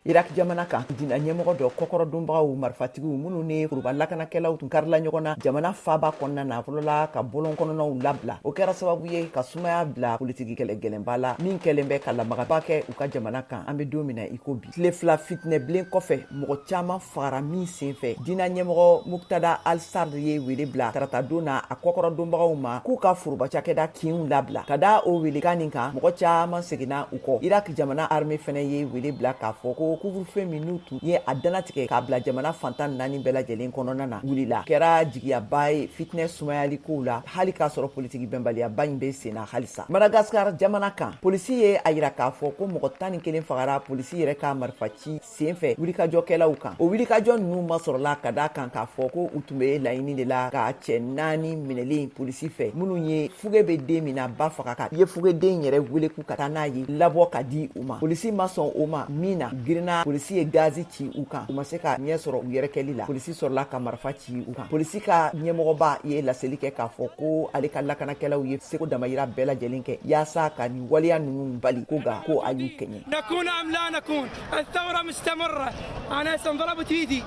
Irak jamana kan, dina ɲɛmɔgɔ dɔ kɔkɔrɔdonbagaw, marifatigiw minnu ni foroba lakanakɛlaw tun karila ɲɔgɔn na jamana faaba kɔnɔna na, fɔlɔla ka bɔlɔn kɔnɔnaw labila, o kɛra sababu ye ka sumaya bila politiki kɛlɛ gɛlɛnba la min kɛlen bɛ ka lamagaba kɛ u ka jamana kan an bɛ don min na i ko bi. Tile 2 fitinɛ bilen kɔfɛ, mɔgɔ caman fagara min senfɛ, dina ɲɛmɔgɔ Muktada al-Sadr ye wele bila taratadon na a kɔkɔrɔdonbagaw ma k'u ka foroba cakɛda kinw labila. Ka da o welekan nin kan, mɔgɔ caman seginna u kɔ. Irak jamana armée fɛnɛ ye wele bila k'a fɔ ko couvre-feu min n'u tun ye a dannatigɛ k'a bila jamana fan 14 bɛɛ lajɛlen kɔnɔna na wulila, kɛra jigiyaba ye fitinɛ sumayali kow la, hali k'a sɔrɔ politiki bɛnbaliyaba in bɛ senna halisa. Madagasikar jamana kan, polisi ye a yira k'a fɔ ko mɔgɔ 11 fagara polisi yɛrɛ ka marifaci senfɛ wulikajɔkɛlaw kan. O wulikajɔ ninnu masɔrɔla ka da kan k'a fɔ ko u tun bɛ laɲini de la ka cɛ naani minɛlen polisi fɛ minnu ye fuge bɛ den min na ba faga, ka ye fugeden yɛrɛ wele k'u ka taa n'a ye labɔ ka di u ma. Polisi ma sɔn o ma min na, girinna, polisi ye gazi ci u kan. U ma se ka ɲɛ sɔrɔ u yɛrɛkɛli la, polisi sɔrɔla ka marifa ci u kan. Polisi ka ɲɛmɔgɔba ye laseli kɛ k'a fɔ ko ale ka lakanakɛlaw ye seko damayira bɛɛ lajɛlen kɛ yaasa ka nin waleya ninnu bali, ko nka ko a y'u kɛɲɛ. نكون أم لا نكون، الثورة مستمرة. أنا انضربت إيدي.